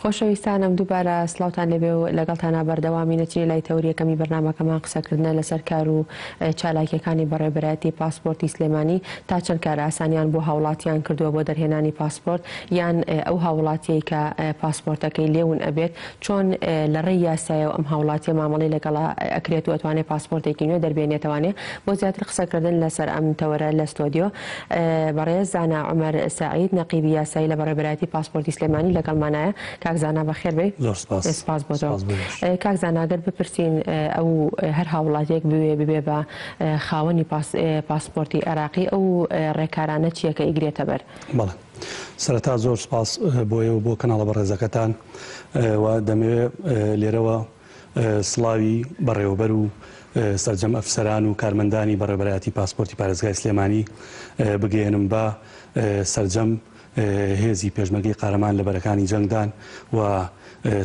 خۆشەویستانم دووبارە سڵاوتان لێبێ و لەگەڵتانا بەردەوامین ئەچینە لای تەوەری یەکەمی بەرنامەکەمان قسەکردنە لەسەر کار و چالاکیەکانی بەڕێوەبەرایەتی پاسپۆرتی سلێمانی تا چەند کارئاسانیان بۆ هاوڵاتیان کردووە بۆ دەرهێنانی پاسپۆرت یان ئەو هاوڵاتیەی کە پاسپۆرتەکەی لێ ون ئەبێت چۆن لە ڕێی یاسایەوە ئەم هاوڵاتیە مامەڵەی لەگەڵا ئەکرێت و ئەتوانێ پاسپۆرتێکی نوێ دەربێنێتەوانێ بۆ زیاتر قسەکردن لەسەر ئەم تەوەرە لە ستۆدیۆ بەڕێز زانا عومەر سەعید نەقیبی یاسایی لە بەڕێوەبەرایەتی پاسپۆرتی سلێمانی لەگەڵمانایە. کاک زانا بەخێر بێی. زۆر سپاس. سپاس بۆ تۆ. سپاس بۆ ئێوەش. کاک زانا گەر بپرسین ئەو هەر هاوڵاتیەک بوێ ببێ بە خاوەنی پاسپۆرتی عێراقی ئەو ڕێکارانە چیە کە ئیگرێتە بەر؟ بەڵێ سەرەتا زۆر سپاس بۆ ئێوە بۆ کەناڵە بەڕێزەکەتان و دەمەوێ لێرەوە سڵاوی بەڕێوەبەر و سەرجەم ئەفسەران و کارمەندانی بەڕێوەبەرایەتی پاسپۆرتی پارێزگای سلێمانی بگەیەنم بە سەرجەم هێزی پێشمەرگەی قارەمان لە بەرەکانی جەنگدان و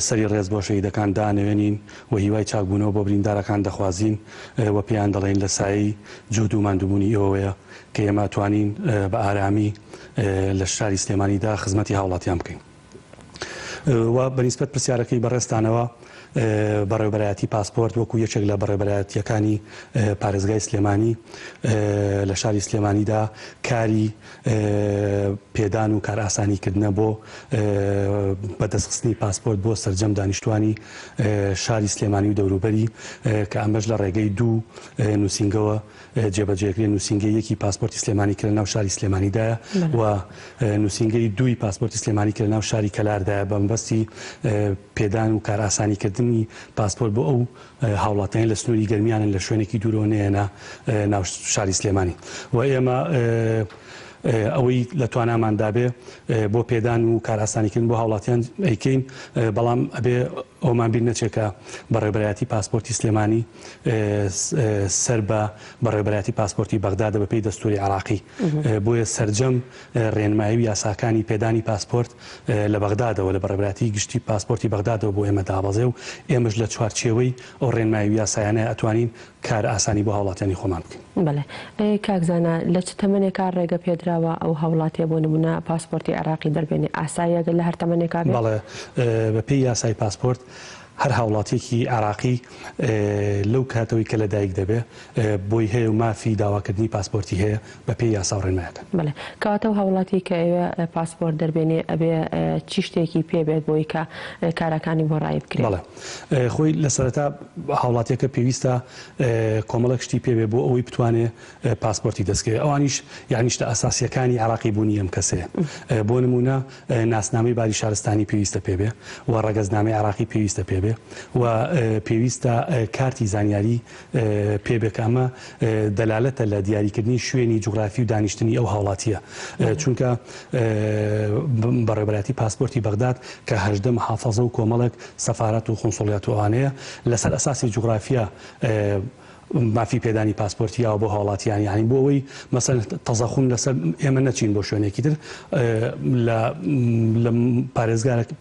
سەری ڕێز بۆ شەهیدەکان دانەوێنین و هیوای چاکبوونەوە بۆ بریندارەکان دەخوازین و پێیان دەڵێین لە سایەی جوهد و ماندووبوونی ئێوەوەیە کە ئێمە توانین بە ئارامی لە شاری سلێمانیدا خزمەتی هاوڵاتیان بکەین. و بە نیسبەت پرسیارەکەی بەڕێزتانەوە، بەڕێوەبەرایەتی پاسپۆرت وەکو یەکێک لە بەڕێوەبەرایەتییەکانی پارێزگای سلێمانی لە شاری سلێمانیدا کاری پێدان و کارئاسانیکردنە بۆ بەدەستخستنی پاسپۆرت بۆ سەرجەم دانیشتوانی شاری سلێمانی و دەوروبەری کە ئەمەش لە ڕێگەی دوو نووسینگەوە جێبەجێکرێ نووسینگەی یەکی پاسپۆرتی سلێمانی کە لەناو شاری سلێمانیدایە و نووسینگەی دووی پاسپۆرتی سلێمانی کە لەناو شاری کەلاردایە بە مەبەستی پێدان و کارئاسانیکردنی پاسپۆرت بۆ ئەو هاوڵاتیانی لە سنووری گەرمیانن لە شوێنێکی دوورەوە نەیەنە ناو شاری سلێمانی و ئێمە ئەوەی لە تواناماندا بێ بۆ پێدان و کارئاسانیکردن بۆ هاوڵاتیان ئەیکەین بەڵام ئەبێ ئەومان بیر نەچێت کە بەڕێوەبەرایەتی پاسپۆرتی سلێمانی سەر بە بەڕێوەبەرایەتی پاسپۆرتی بەغدادە بەپێی دەستووری عێراقی، بۆیە سەرجەم رێنمایی و یاساکانی پێدانی پاسپۆرت لە بەغدادەوە لە بەڕێوەبەرایەتی گشتی پاسپۆرتی بەغدادەوە بۆ ئێمە دابەزێ و ئێمەش لە چوارچێوەی ئەو رێنمایی و یاسایانە ئەتوانین کار ئاسانی بۆ هاوڵاتیانی خۆمان بکەین. بەڵێ کاک زانا لە چ تەمەنێکا ڕێگە پێدراوە ئەو هاوڵاتیە بۆ نمونە پاسپۆرتی عێراقی دەربێنێ ئاساییە گەر لە هەر تەمەنێکا بێت؟ بەڵێ بەپێی یاسای پاسپۆرت هەر هاوڵاتیەکی عێراقی لەو کاتەوەی کە لەدایک دەبێ بۆی هەیە و مافی داواکردنی پاسپۆرتی هەیە بەپێی یاسا و ڕێنمایەکان. بەڵێ کەواتە ئەو هاوڵاتیەی کە ئەیەوێ پاسپۆرت دەربێنێ ئەبێ چی شتێکی پێ بێت بۆی کە کارەکانی بۆ ڕایی بکرێ؟ بەڵێ خۆی لە سەرەتا هاوڵاتیەکە پێویستە کۆمەڵێک شتی پێ بێ بۆ ئەوەی بتوانێ پاسپۆرتی دەست کەوێ ئەوانیش یانی شتە ئەساسیەکانی عێراقی بوونی ئەم کەسەیە بۆ نموونە ناسنامەی باری شارستانی پێویستە پێ بێ و ڕەگەزنامەی عێراقی پێویستە پێ بێ و پێویستە کارتی زانیاری پێ بێ کە ئەمە دەلالەتە لە دیاریکردنی شوێنی جوگرافی و دانیشتنی ئەو هاوڵاتییە چونکە بەڕێوەبەرایەتی پاسپۆرتی بەغداد کە 18 محافەزە و کۆمەڵێک سەفارەت و قونسوڵیات و ئەوانەیە لەسەر ئەساسی جوگرافیا مافی پێدانی پاسپۆرتی یاوە بۆ هاوڵاتیان یانی بۆ ئەوەی مەسەن تەزەخوم لەسەر ئێمە نەچین بۆ شوێنێکی تر لە لە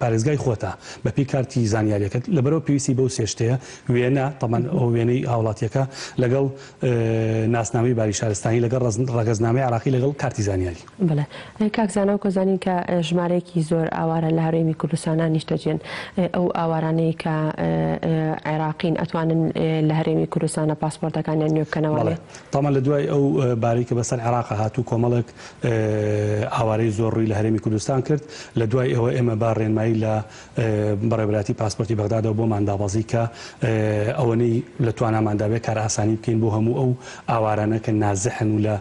پارێزگای خۆتا بەپێی کارتی زانیاریەکەت لەبەرەوە پێویستی بەو سێ شتەیە وێنە تەبعەن ئەو وێنەی هاوڵاتیەکە لەگەڵ ناسنامەی باری شارستانی لەگەڵ ڕەگەزنامەی عێراقی لەگەڵ کارتی زانیاری. بەڵێ کاک زانا وەکو زانین کە ژمارەیەکی زۆر ئاوارە لە هەرێمی کوردستانا نیشتەجێن ئەو ئاوارانەی کە عێراقین ئەتوانن لە هەرێمی کوردستانا پاسپۆرتەکانیان نوێ بکەنەوە؟ بەڵێ تەبعەن لە دوای ئەو بارەی کە بەسەر عێراقا هات و کۆمەڵێک ئاوارەی زۆر ڕووی لە هەرێمی کوردستان کرد لە دوای ئەوە ئێمە بە ڕێنمایی لە بەڕێوەبەرایەتی پاسپۆرتی بەغدادەوە بۆمان دابەزی کە ئەوەنەی لە تواناماندا بێت کارئاسانی بکەین بۆ هەموو ئەو ئاوارانە کە نازحن و لە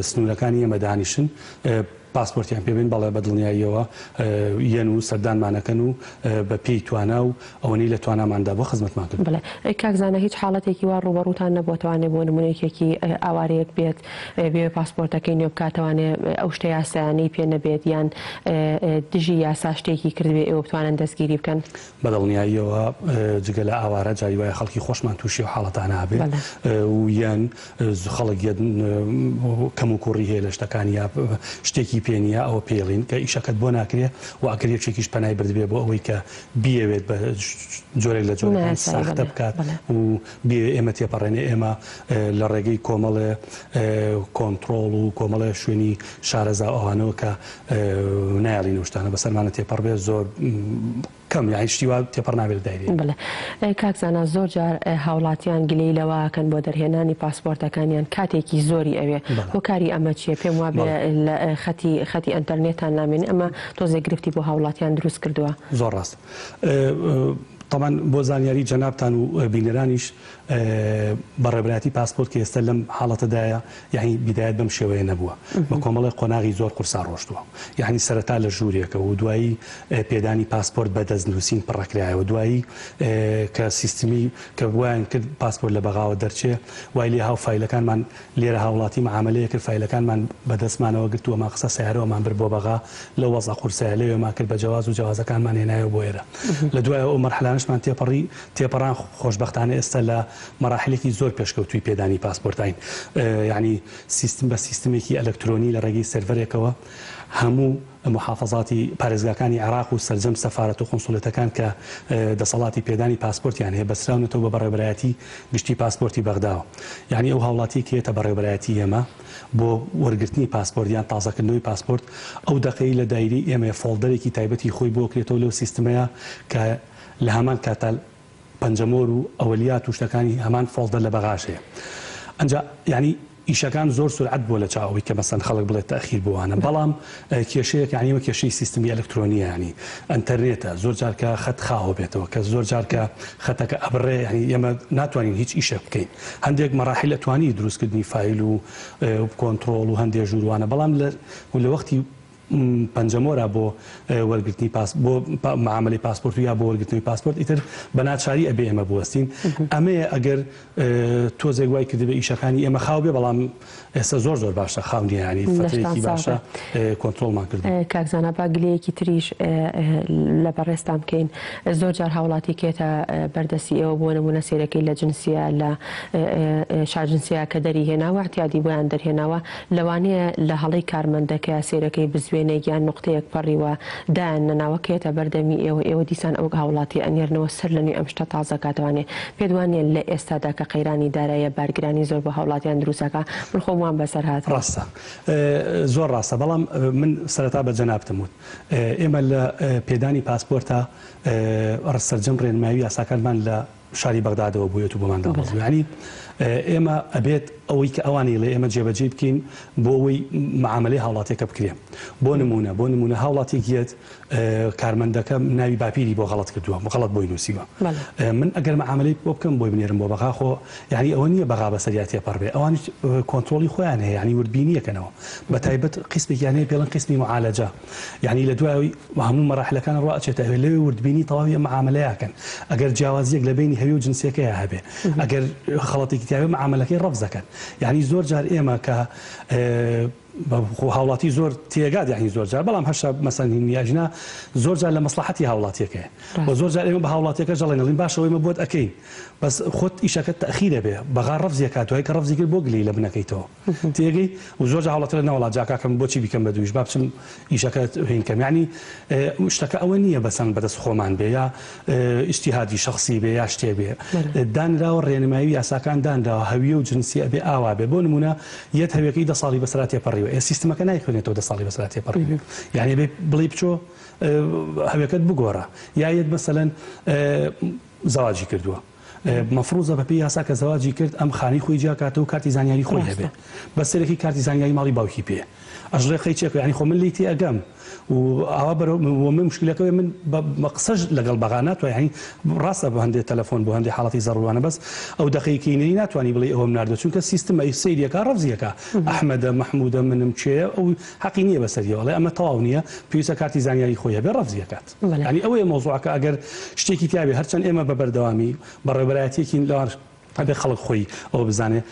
سنوورەکانی ئێمە دانیشن پاسپۆرتیان پێ بێن، بەڵێ بە دڵنیاییەوە یەن و سەردانمان ئەکەن و بە پێی توانا و ئەوەنەی لە تواناماندا بووە خزمەتمان کردوون. بەڵێ کاک زانا هیچ حاڵەتێکی وا ڕووبەڕووتان نەبووەتەوانێ بۆ نموونە یەکێکی ئاوارەیەک بێت بێ پاسپۆرتەکەی نوێ بکاتەوانێ ئەو شتە یاسایانەی پێ نەبێت یان دژی یاسا شتێکی کردبێ ئێوە بتوانن دەستگیری بکەن؟ بەدڵنیاییەوە جگە لە ئاوارە جاری وایە خەڵکی خۆشمان تووشی ئەو حاڵەتانە ئەبێ و یان خەڵک یەت کەموکوڕی هەیە لە شتەکانی یا شتێکی پێ نییە ئەوە پێی ئەڵێین کە ئیشەکەت بۆ ناکرێ و ئەگەر یەکێکیش پەنای بردبێ بۆ ئەوەی کە بیەوێت بە جۆرێک لە جۆرەکان ساختە بکات و بیەوێ ئێمە تێپەڕێنێ ئێمە لە ڕێگەی کۆمەڵێ کۆنتڕۆڵ و کۆمەڵێ شوێنی شارەزا و ئەوانەوە کە نایەڵین ئەو شتانە بەسەرمانە تێپەڕ بێ زۆر. کەم یانی شتی وا تێپەڕ نابێت لە دایرەی. بەڵێ کاک زانا زۆر جار هاوڵاتیان گلەی لەوە ئەکەن بۆ دەرهێنانی پاسپۆرتەکانیان کاتێکی زۆری ئەوێ هۆکاری ئەمە چیە پێم وابێ لە خەتی خەتی ئەنتەرنێتان نامێنێ ئەمە تۆزێک گرفتی بۆ هاوڵاتیان دروست کردووە. زۆر ڕاست تەبعەن بۆ زانیاری جەنابتان و بینەرانیش بەڕێوەبەرایەتی پاسپۆرت کە ئێستا لەم حاڵەتەدایە یەعنی بیدایەت بەم شێوەیە نەبووە بە کۆمەڵێک قۆناغی زۆر قورسا ڕۆشتووە یەعنی سەرەتا لە ژوورێکەوە و دوایی پێدانی پاسپۆرت بە دەست نووسین پڕەکرایەوە دوایی کە سیستمی کە وایان کرد پاسپۆرت لە بەغاوە دەرچێ وای لێ هاو فایلەکانمان لێرە هاوڵاتی معامەلەیە کرد فایلەکانمان بە دەستمانەوە گرت و مان خستە سەیارەوە مان برد بۆ بەغا لەو وەزعە قورسەیە لەوێ مان کرد بە جەواز و جەوازەکانمان هێنایەوە بۆ ئێرە لە دوایەوە ئەو مەرحەلانەشمان تێپەڕی تێپەڕان خۆشبەختانە ئێستا لە مەراحیلێکی زۆر پێشکەوتووی پێدانی پاسپۆرتاین یانی سیستم بە سیستمێکی ئەلکترۆنی لە ڕێگەی سێرڤەرێکەوە هەموو موحافەزاتی پارێزگاکانی عێراق و سەرجەم سەفارەت و قونسوڵێتەکان کە دەسەڵاتی پێدانی پاسپۆرتیان هەیە بەستراونەتەوە بە بەڕێوەبەرایەتی گشتی پاسپۆرتی بەغداوە یانی ئەو هاوڵاتیەی کە یەتە بەڕێوەبەرایەتی ئێمە بۆ وەرگرتنی پاسپۆرت یان تازەکردنەوەی پاسپۆرت ئەو دەقەی لە دایرەی ئێمەیە folder ێکی تایبەتی خۆی بۆ کرێتەوە لەو سیستمەیە کە لە هەمان کاتا پەنجەمۆر و ئەوەلیات و شتەکانی هەمان folder لە بەغاش هەیە ئەنجا یانی ئیشەکان زۆر سورعەت بووە لە چاو ئەوەی کە مەسەن خەڵک بڵێت تەئخیر بووانە بەڵام کێشەیەک یانی ئەوە کێشەی سیستمی ئەلکترۆنیە یانی ئەنتەرنێتە زۆر جار کە خەت خاوە بێتەوە کە زۆر جار کە خەتەکە ئەبڕێ یانی ئێمە ناتوانین هیچ ئیشێک بکەین هەندێک مەراحیل ئەتوانی دروستکردنی فایل و کۆنتڕۆڵ و هەندێ ژووروانە بەڵام لە لە وەختی پەنجەمۆرە بۆ وەرگرتنی پاس بۆ معامەلەی پاسپۆرت و یا بۆ وەرگرتنەوەی پاسپۆرت ئیتر بە ناچاری ئەبێ ئێمە بوەستین ئەمەیە ئەگەر تۆزێک وای کردبێ ئیشەکانی ئێمە خاو بێ بەڵام ئێستا زۆر زۆر باشە خاو نییە یانی فەترەیەکی باشە کۆنترۆڵمان کردووە. کاک زانا با گلەیەکی تریش لە بەڕێزتان بکەین زۆر جار هاوڵاتی کێتە بەردەستی ئێوە بۆ نمونە سەیرەکەی لە جنسیە لە شاجنسیە کە دەری هێناوە اعتیادی بۆیان دەرهێناوە لەوانەیە لە هەڵەی کارمەندەکەیا سەیرەکەی بزوێنێک یان نوقتەیەک پەڕیوە دایان نەناوە کەیەتە بەر دەمی ئێوە ئێوە دیسان ئەو هاوڵاتیە ئەنێرنەوە سەر لە نوێ ئەم شتە تازە کاتەوانێ پێت وانیە لە ئێستادا کە قەیرانی داراییە بارگرانی زۆر بۆ هاوڵاتیان دروست ئەکا من خۆم وام بەسەر هاتوە. ڕاستە زۆر ڕاستە بەڵام من سەرەتا بە جەنابتم وت ئێمە لە پێدانی پاسپۆرتا سەرجەم ڕێنمایی و یاساکانمان لە شاری بەغدادەوە بوویەت و بۆمان دابەزیوە یانی ئێمە ئەبێت ئەوەی کە ئەوان ئەیڵێ ئێمە جێبەجێی بکەین بۆ ئەوەی معامەلەی هاوڵاتیەکە بکرێ بۆ نمونە بۆ نمونە هاوڵاتیەک یەت کارمەندەکە ناوی باپیری بۆ غەڵەت کردووە غەڵەت بۆی نووسیوە من ئەگەر معامەلەی بۆ بکەم بۆی بنێرم بۆ بەغا خۆ یانی ئەوە نییە بەغا بەسەریا تێپەڕ بێ ئەوانیش کۆنترۆڵی خۆیان هەیە یانی وردبینیەکەنەوە بە تایبەت قیسمێکیان هەیە پێڵن قیسمی معالەجە یانی لە دوای هەموو مەراحلەکان ڕوا ئەچێتە ئەوێ لەوێ وردبینی تەواوی ئەم معامەلەیە ئەکەن ئەگەر جیاوازیەک لە بەینی هەوێ و جنسیەکەیا هەبێ ئەگەر خەڵەتێکی تیابێ معامەلەکەی ڕەفز ئەکەن یانی زۆر جار ئێمە کە خۆ هاوڵاتی زۆر تێگات یانی زۆر جار بەڵام هەشتا مەسەن هین نیە ئەگینا زۆر جار لە مەسڵەحەتی هاوڵاتیەکەیە و زۆر جار ئێمە بە هاوڵاتیەکەش دەڵێن ئەڵێین باشە ئێمە بۆت ئەکەین بەس خۆت ئیشەکەت تەئخیرە بێ بەغا ڕەفزی ئەکات دوای کە ڕەفزی کرد بۆ گلەیی لە من ئەکەیتەوە تێگەی و زۆر جار هاوڵاتی دەڵێ نەوەڵا جا کاکە من بۆچی بیکەم بە دوویش با بچم ئیشەکە هین کەم یانی شتەکە ئەوە نییە بەسەن بەدەست خۆمان بێ یا ئیجتیهادی شەخسی بێ یا شتێ بێ دانراوە ڕێنمایی و یاساکان دانراوە هەویە و جنسی ئەبێ ئاوا بێ بۆ نمونە یەت هەویەکەی دە ساڵی بەسەرا تێپەڕیوە ئێ سیستمەکە نایخوێنێتەوە دە ساڵی بەسەرا تێپەڕیوە یانی ئەبێ بڵێی بچۆ هەویەکەت بگۆڕە یا یەت مەسەلەن زەواجی کردووە مەفروزە بەپێی یاسا کە زەواجی کرد ئەم خانی خۆی جیا کاتەوە کارتی زانیاری خۆی هەبێ بەس سەرەکی کارتی زانیاری ماڵی باوکی پێ ئەژڵێ قەی چێکە یانی خۆ من لێی تێ ئەگەم و ئاوا بەرەو و من مشکلەکە من بە قسەش لەگەڵ بەغا ناتوانانی یانی ڕاستە بۆ هەندێ تەلەفۆن بۆ هەندێ حاڵەتی زەڕوانە بەس ئەو دەقەی نەی ناتوانی بڵێ ئەوەم ناردوە چونکە سیستم ئەی سەیریەکە ڕەفزیەکە ئەحمەدە مەحمودە منم کێیە ئەو حەقی نییە بەسەریەوە ئەڵێ ئەمە تەواو نییە پێویستە کارتی زانیاری خۆی هەبێ ڕەفزیەکات. یانی ئەوەیە مەوزوعەکە ئەگەر شتێکی تیابێ هەرچەند ئێمە بە بەردەوامی بەڕێوەبەرایەتیەکین لەوان ئەبێ خەڵک خۆی ئەوە بزانێ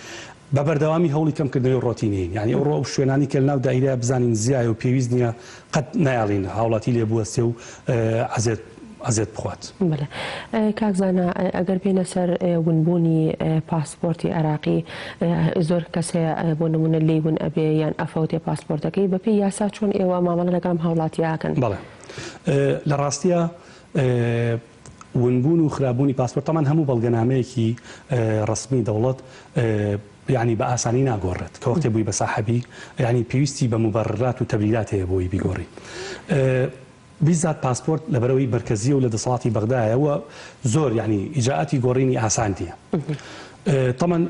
بە بەردەوامی هەوڵی کەم کردنەوەی ڕۆتینین یانی ئەوڕۆ ئەو شوێنانی کە لەناو دایرە بزانین زیایە و پێویست نییە قەت نایەڵین هاوڵاتی لێ بوەستێ و عەزێت عەزێت بخوات. بەڵێ کاک زانا ئەگەر بێینە سەر ونبوونی پاسپۆرتی عێراقی زۆر کەس هەیە بۆ نمونە لێی ون ئەبێ یان ئەفەوتێ پاسپۆرتەکەی بەپێی یاسا چۆن ئێوە مامەڵە لەگەڵ ئەم هاوڵاتیە ئەکەن؟ بەڵێ لە ڕاستیا ونبوون و خراپبوونی پاسپۆرت تەبعەن هەموو بەڵگەنامەیەکی ڕەسمی دەوڵەت یانی بە ئاسانی ناگۆڕێت کە وەختێ بووی بە ساحەبی یانی پێویستی بە موبەڕرات و تەبریرات هەیە بۆی بیگۆڕی. بیزات پاسپۆرت لەبەرئەوەی مەرکەزیە و لە دەسەڵاتی بەغدایە و زۆر یانی ئیجرائاتی گۆڕینی ئاسان نیە. تەمەن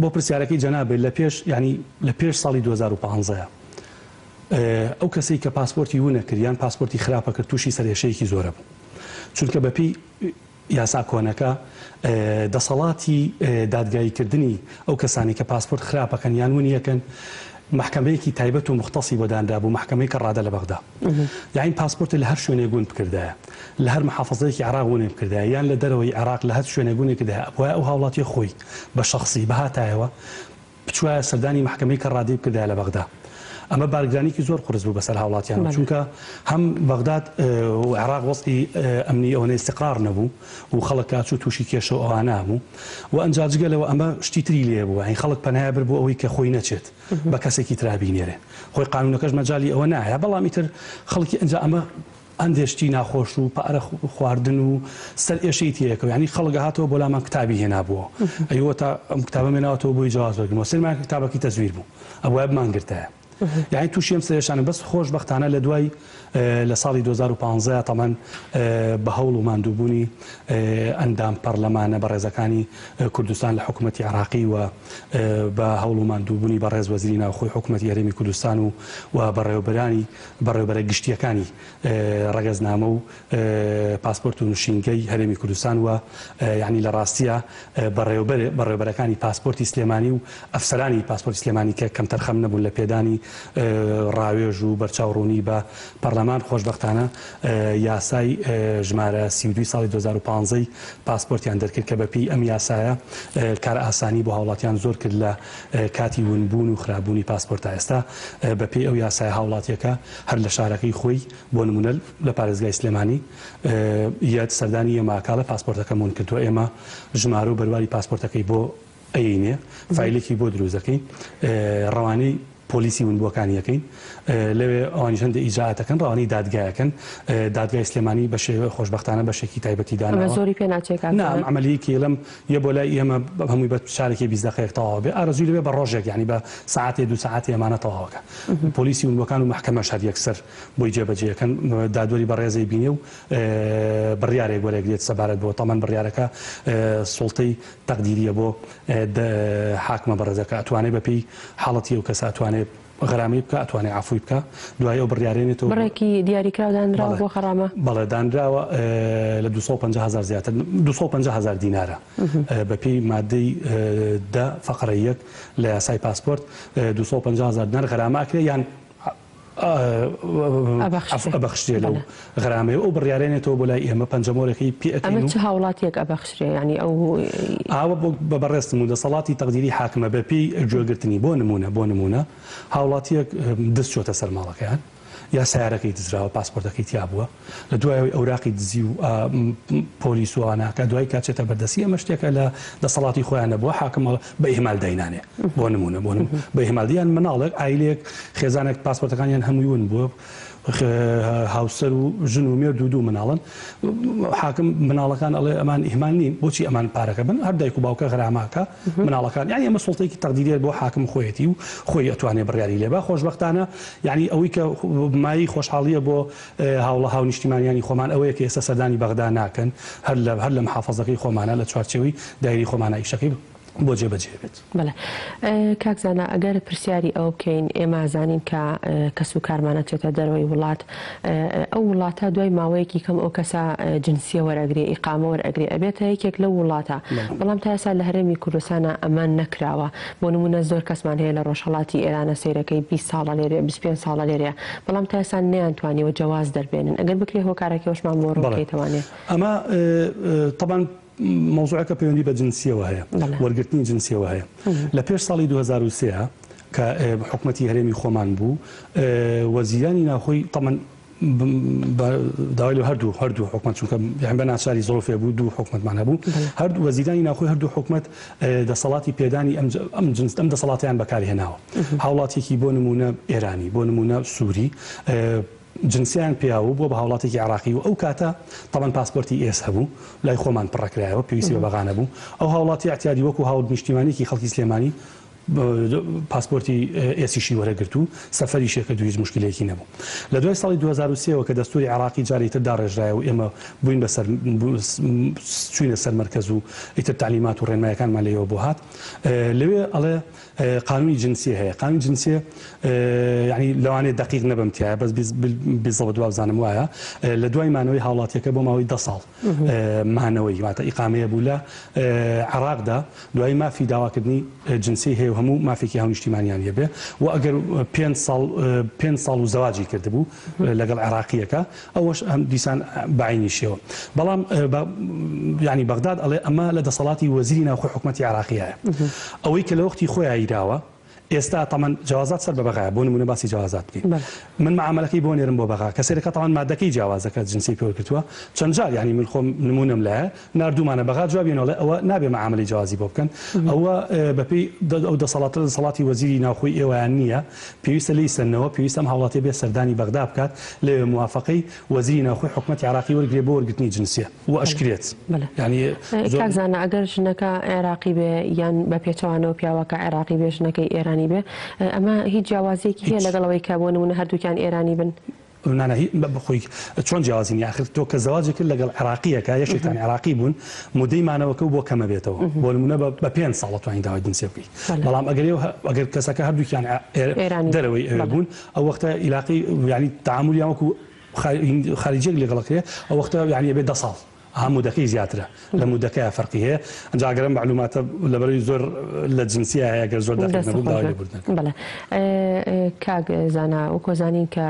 بۆ پرسیارەکەی جەنابت لە پێش یانی لە پێش ساڵی 2015 ئەو کەسەی کە پاسپۆرتی ونە کرد یان پاسپۆرتی خراپە کرد تووشی سەرئێشەیەکی زۆرە بوو چونکە بەپێی یاسا کۆنەکە دەسەڵاتی دادگاییکردنی ئەو کەسانەی کە پاسپۆرت خراپ ئەکەن یان ونی ئەکەن مەحکەمەیەکی تایبەت و موختەسی بۆ دانرابوو مەحکەمەی کەڕادە لە بەغدا یاین پاسپۆرتە لە هەر شوێنێک ون بکردایە لە هەر محافەزەیەکی عێراق ونی بکردایە یان لە دەرەوەی عێراق لە هەر شوێنێک ونی کردایە ئەبوایە ئەو هاوڵاتیە خۆی بە شەخسی بهاتایەوە بچوایە سەردانی مەحکەمەی کەڕادەی بکردایە لە بەغدا. ئەمە بارگرانیکی زۆر قورس بوو بەسەر هاوڵاتیانەوە چونکە هەم بەغداد و عێراق وەزعی ئەمنی ئەوەنە ئیستیقرار نەبوو و خەڵک کە ئەچوو تووشی کێشە و ئەوانە بوو و ئەنجا جگە لەوە ئەمە شتی تری لێ بوو یانی خەڵک پەنای برد بۆ ئەوەی کە خۆی نەچێت بە کەسێکی ترا بینێرێ خۆی قانوونەکەش مەجالی ئەوە نایە بەڵام ئیتر خەڵکی ئەنجا ئەمە هەندێ شتی ناخۆش و پارە خواردن و سەر ئێشەی تێیەکەوە یانی خەڵک ئەهاتەوە بۆ لامان کتابی هێنابووەوە ئەیوە تا ئەم کتابەم هێناوەتەوە بۆی جەواز وەرگرمەوە سەیرمان کرد کتابەکەی تەزویر بوو ئەبوایە بمانگرتایە یانی تووشی ئەم سەرئێشانە بەس خۆشبەختانە لە دوای لە ساڵی 2015 تەمەن بە هەوڵ و ماندووبوونی ئەندام پەڕلەمانە بەڕێزەکانی کوردستان لە حکوومەتی عێراقی و بە هەوڵ و ماندووبوونی بەڕێز وەزیری ناوخۆی حکوومەتی هەرێمی کوردستان و و بەڕێوەبەرانی بەڕێوەبەرە گشتییەکانی ڕەگەزنامە و پاسپۆرت و نشینگەی هەرێمی کوردستان و یانی لە ڕاستیا بەڕێوەبەر بەڕێوەبەرەکانی پاسپۆرتی سلێمانی و ئەفسەرانی پاسپۆرتی سلێمانی کە کەمتەرخەم نەبوون لە پێدانی ڕاوێژ و بەرچاوڕوونی بە پەڕلەمان خۆشبەختانە یاسای ژمارە 32 ساڵی 2015 ی پاسپۆرتیان دەرکرد کە بەپێی ئەم یاسایە کارئاسانی بۆ هاوڵاتیان زۆر کرد لە کاتی ونبوون و خراپبوونی پاسپۆرت تا ئێستا بەپێی ئەو یاسایە هاوڵاتیەکە هەر لە شارەکەی خۆی بۆ نمونە لە پارێزگای سلێمانی یەت سەردانی ئێمە ئەکا ئەڵێ پاسپۆرتەکەم ون کردووە ئێمە ژمارە و بەرواری پاسپۆرتەکەی بۆ ئەیەینێ فایلێکی بۆ دروست دەکەین ڕەوانەی پۆلیسی ونبووەکانی ئەکەین لەوێ ئەوانیش هەندێ ئیجرائات ئەکەن ڕەوانەی دادگای ئەکەن دادگای سلێمانی بەشێ خۆشبەختانە بەشێکی تایبەتی ئەمە داناوە زۆری پێ ناچێ کاک نا ئەم زانا؟ عەمەلیەی کێلم یە بۆ لای ئێمە هەمووی بە چارەکێ 20 دەقەیەک تەواو بێ ئارەزووی لەوێ بە ڕۆژێک یانی بە سەعاتێ دوو سەعاتێ ئەمانە تەواوەکە پۆلیسی ونبووەکان و مەحکەمەش هەر یەکسەر بۆی جێبەجێ ئەکەن دادوەری بەڕێزەی بینێ و بڕیارێک وەرەگرێت سەبارەت بۆ تەمەن بڕیارەکە سوڵتەی تەقدیریە بۆ حاکمە بەڕێزەکە ئەتوانێ بە پێی حاڵەتی ئەو کەسە ئەتوانێ غەرامەی بکا ئەتوانێ عەفوی بکا دوای ئەو بڕیارێنێتەوە بڕێکی دیاریکراو دانراوە بەڵێ بۆ غەرامە؟ بەڵێ دانراوە لە 250 هەزار زیاتر 250 هەزار دینارە بە پێی مادەی دە فەقرە یەک لە یاسای پاسپۆرت 250 هەزار دینار غەرامە ئەکرێ یان ئەبەخشرێ لەو غەرامەیە و ئەو بڕیارەیەنێتەوە بۆ لای ئێمە پەنجەمۆرەکەی پێ ئەکەین ئەمە چ هاوڵاتیەک ئەبەخشرێ یانی ئەو. ئاوە بۆ بە بەڕێزتم و دەسەڵاتی تەقدیری حاکمە بە پێی گوێگرتنی بۆ نموونە بۆ نموونە هاوڵاتیەک دز چۆتە سەر ماڵەکەیان یا سەیارەکەی دزراوە پاسپۆرتەکەی تیا بووە لە دوای ئەوەی ئەوراقی دزی و پۆلیس و ئەوانە ئەکا دوای کە ئەچێتە بەردەستی ئەمە شتێکە لە دەسەڵاتی خۆیان نەبووە حاکم ئەڵێ بە ئیهمال داینانێ بۆ نموونە بۆ نموونە بە ئیهمال یان مناڵێک عایلەیەک خێزانێک پاسپۆرتەکانیان هەمووی ون بووە هاوسەر و ژن و مێرد و دوو مناڵن حاکم مناڵەکان ئەڵێ ئەمان ئیهمال نین بۆچی ئەمان پارەکە بن هەر دایک و باوکە غەراماکە مناڵەکان یانی ئەمە سوڵتەیەکی تەقدیریە بۆ حاکم خۆیەتی و خۆی ئەتوانێ بڕیاری لێ با خۆشبەختانە یانی ئەوەی کە مایەی خۆشحاڵیە بۆ هاوڵە هاونیشتیمانیانی خۆمان ئەوەیە کە ئێستا سەردانی بەغدا ناکەن هەر لە هەر لە محافەزەکەی خۆمانە لە چوارچێوەی دایرەی خۆمانە ئیشەکەی بۆ جێبەجێ بێت. بەڵێ کاک زانا ئەگەر پرسیاری ئەوە بکەین ئێمە زانین کە کەس و کارمان ئەچێتە دەرەوەی وڵات ئەو وڵاتە دوای ماوەیەکی کەم ئەو کەسە جنسیە وەرئەگرێ ئیقامە وەرئەگرێ ئەبێتە یەکێک لەو وڵاتە بەڵام تا ئێستا لە هەرێمی کوردستانا ئەمە نەکراوە بۆ نمونە زۆر کەسمان هەیە لە ڕۆژهەڵاتی ئێرانە سەیرەکەی 20 ساڵە لێرەیە 25 ساڵە لێرەیە بەڵام تا ئێستا نەیانتوانیوە جەواز دەربێنن ئەگەر بکرێ هۆکارەکەی ئەوشمان بۆ ڕوون بەڵێ بکەیتەوانێ. ئەمە تەبعەن مەوزوعەکە پەیوەندی بە جنسیەوە هەیە وەرگرتنی جنسیەوە هەیە لە پێش ساڵی 2003 کە حکومەتی هەرێمی خۆمان بوو وەزیرانی ناوخۆی تەمەن داوای لە هەردوو هەردوو حکومەت چونکە یان بە ناچاری زڕوفێ بوو دوو حکومەتمان هەبوو هەردوو وەزیرانی ناوخۆی هەردوو حکومەت دەسەڵاتی پێدانی ئەم جنس ئەم دەسەڵاتیان بەکارهێناوە هاوڵاتیەکی بۆ نمونە ئێرانی بۆ نمونە سووری جنسیان پێیا و بووە بە هاوڵاتێکی عێراقی و ئەو کاتە تەبعەن پاسپۆرتی ئێس هەبوو لای خۆمان پڕەکرایەوە پێویستی بە بەغا نەبوو ئەو هاوڵاتی ئەعتیادی وەکو هاونیشتیمانیەکی خەڵکی سلێمانی. پاسپۆرتی ئێسیشی وەرەگرت و سەفەریشی کرد و هیچ موشکیلەیەکی نەبوو. لە دوای ساڵی 2003 ەوە کە دەستووری عێراقی جارێکی تر داڕێژرایەوە و ئێمە بووین بە سەر چووینە سەر مەرکەز و ئیتر تەعلیمات و ڕێنمایەکانمان لێیەوە بۆ هات لەوێ ئەڵێ قانونی جنسیە هەیە قانونی جنسیە یعنی لەوانەیە دەقیق نەبم تایە بەس بیزەبت وابزانم وایە لە دوای مانەوەی هاوڵاتیەکە بۆ ماوەی دە ساڵ مانەوەی واتە ئیقامەیە بوو لە عێراقدا دوایی مافی داواکردنی جنسی هەیە و هەموو مافێکی هاونیشتیمانیان هەبێ و ئەگەر پێ ساڵ پێ ساڵ و زەواجی کردبوو لەگەڵ عێراقیەکە ئەوەش هەم دیسان بە عەینی شێوە. بەڵام یانی بەغداد ئەڵێ ئەمە لە دەسەڵاتی وەزیری ناوخۆی حکومەتی عێراقیایە. ئەوەی کە لە وەختی خۆیا یراوە ئێستا تەمەن جەوازات سەر بە بەغایە بۆ نمونە باسی جەوازات بکەین من معامەلەکەی بۆ نێرم بۆ بەغا کە سەیرەکە تەمان مادەکەی جیاوازە کە جنسی پێ وەرگرتووە چەند جار یانی من خۆم نمونەم لایە ناردوومانە بەغا جوابیان ئەڵێ ئەوە نابێ مەعامەلەی جەوازی بۆ بکەن ئەوە بەپێی ئەو دەسەڵاتە دەسەڵاتی وەزیری ناوخۆی ئێوەیان نییە پێویستە لێی سەننەوە پێویستە ئەم هاوڵاتیە بێ سەردانی بەغدا بکات لەوێ موافەقەی وەزیری ناوخۆی حکومەتی عێراقی وەرگرێ بۆ وەرگرتنی جنسیە و ئەشکرێت یانی زۆر کاک زانا ئەگەر ژنەکە عێراقی بێ یان بە پێچەوانەوە پیاوەکە عێراقی بێ ژنەکەی ئێرانی بێ ئەمە هیچ جیاوازیەکی هەیە هیچ لەگەڵ ئەوەی کە بۆ نمونە هەردووکیان ئێرانی بن؟ نا نا هی بەخۆی چۆن جیاوازی نیە ئاخر تۆ کە زەواجت کرد لەگەڵ عێراقیەکە یەکێکتان عێراقی بوون مودەی مانەوەکەو بۆ کەمە بێتەوە بۆ نمونە بە پێنج ساڵ ئەتوانی داوای جنسیە بکەی بەڵام ئەگەر ئێوە ئەگەر کەسەکە هەردووکیان ئێرانی دەرەوەی ئەوێ بوون ئەو وەختە ئیلاقی یانی تەعامولیان وەکو خاریجیەک لەگەڵ ئەکرێ ئەو وەختە یانی ئەبێ دە ساڵ ئەها مودەکەی زیاترە لە مودەکەیا فەرقی هەیە ئەنجا ئەگەر ئەم مەعلوماتە لەبەرەوەی زۆر لە جنسیا هەیە گەر زۆر دەقیق دەست نەبووم خۆش داوای بێ لێبوردن ئەکەم. بەڵێ کاک زانا وەکۆ زانین کە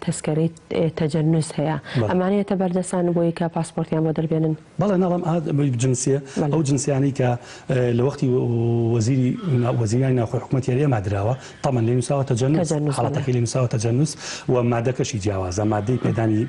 تەسکەرەی تەجەنوس هەیە بەڵێ. ئەمانە یەتە بەردەستان بۆی کە پاسپۆرتیان بۆ دەربێنن؟ بەڵێ ناڵێم ئا جنسیە بەڵێ. ئەو جنسیانەی کە لە وەختی وەزیری وەزیرانی ناوخۆی حکومەتی هەرێما دراوە تەمەن لێ نووسراوە تەجەنوس تەجەنوس بەڵێ. حاڵەتەکەی لێ نووسراوە تەجەنوس و مادەکەشی جیاوازە مادەی پێدانی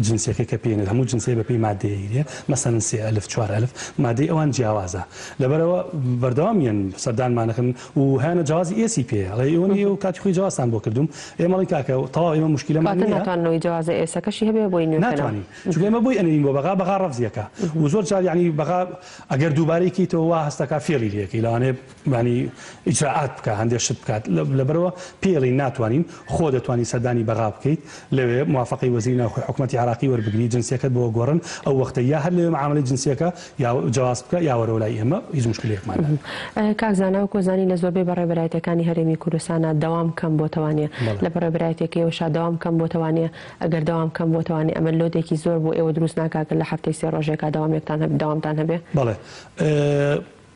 جنسیەکەی کە پێی هەموو جنسیە بە پێی مادەیە ئیرێ مەسەلەن سێ ئەلف چوار ئەلف مادەی ئەوان جیاوازە لەبەرئەوە بەردەوام یەن سەردانمانەکەن و هەیانە جەوازی ئێسی پێیە ئەڵێ ئێوە ئێوە کاتی خۆی جەوازتان بۆ کردووم ئێمە ئەڵێین کاکە تەواو ئێمە موشکیلەمان کەواتە نییە ناتوانن ئەوەی جەوازە ئێسەکەشی هەبێ بۆی نوێ بکەنەوە. ناتوانین چونکە ئێمە بۆی ئەنێرین بۆ بەغا بەغا ڕەفزی ئەکا و زۆر جار یانی بەغا ئەگەر دووبارەی کەیتەوە وا هەستەکا فێڵی لێ ئەکەی لەوانەیە یانی ئیجرائات بکا هەندێ شت بکات لەبەرئەوە پێی ئەڵێین ناتوانین خۆ دەتوانی سەردانی بەغا بکەیت لەوێ موافەقەی وەزیری ناوخۆی حکومەتی عێراقی وەربگری جنسیەکەت بۆ گۆڕن ئەو وەختە یا هەر لەوێ معامەلەی جنسیەکە یا جەواز بکە یا وەرەوە لای ئێمە هیچ موشکیلەیەکمان نابێت. کاک زانا وەکو ئەزانین لە زۆربەی بەڕێوەبەرایەتیەکانی هەرێمی کوردستانا دەوام کەم بۆتەوانیە بەڵێ. لە بەڕێوەبەرایەتیەکەیەوەشا دەوام کەم بۆتەوانیە ئەگەر دەوام کەم بۆتەوانیە ئەمە لۆدێکی زۆر بۆ ئێوە دروست ناکا گەر لە هەفتەی سێ ڕۆژێکا دەوامێکتان هەبێ دەوامتان هەبێ؟ بەڵێ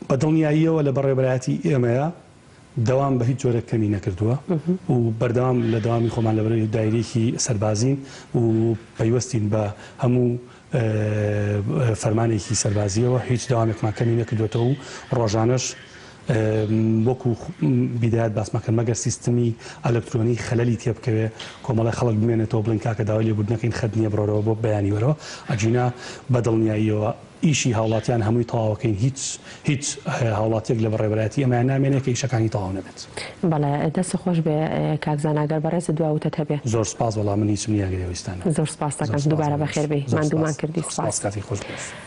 بە دڵنیاییەوە لە بەڕێوەبەرایەتی ئێمەیە دەوام بە هیچ جۆرێک کەمی نەکردووە و بەردەوام لە دەوامی خۆمان لەبەرەی دایرەیەکی سەربازین و پەیوەستین بە هەموو فەرمانێکی سەربازییەوە هیچ دەوامێکمان کەمی نەکردوێتەوە و ڕۆژانەش وەکو بیدایەت باسمان کرد مەگەر سیستمی ئەلکترۆنی خەلەلی تێبکەوێ کۆمەڵی خەڵک بمێنێتەوە بڵێن کاکە داوای لێبوردنەکەین خەت نییە بڕۆرەوە بۆ بەیانی وەرەوە ئەگینا بە دڵنیاییەوە ئیشی هاوڵاتیان هەمووی تەواوەکەین هیچ هیچ هاوڵاتیەک لە بەڕێوەبەرایەتی ئێمەیان نامێنێ کە ئیشەکانی تەواو نەبێت. بەڵێ دەستت خۆش بێ کاک زانا گەر بەڕێزت دوا وتەت هەبێ. زۆر سوپاس وەڵا من هیچم نیە ئەگەر ئێوە هیچتان نەبێ. زۆر سوپاست زۆر دەکەم سوپاس دووبارە بەڕێز بەخێر بێی زۆر ماندوومان سوپاس کردی زۆر سوپاس. سوپاس کاتی خۆش بێت.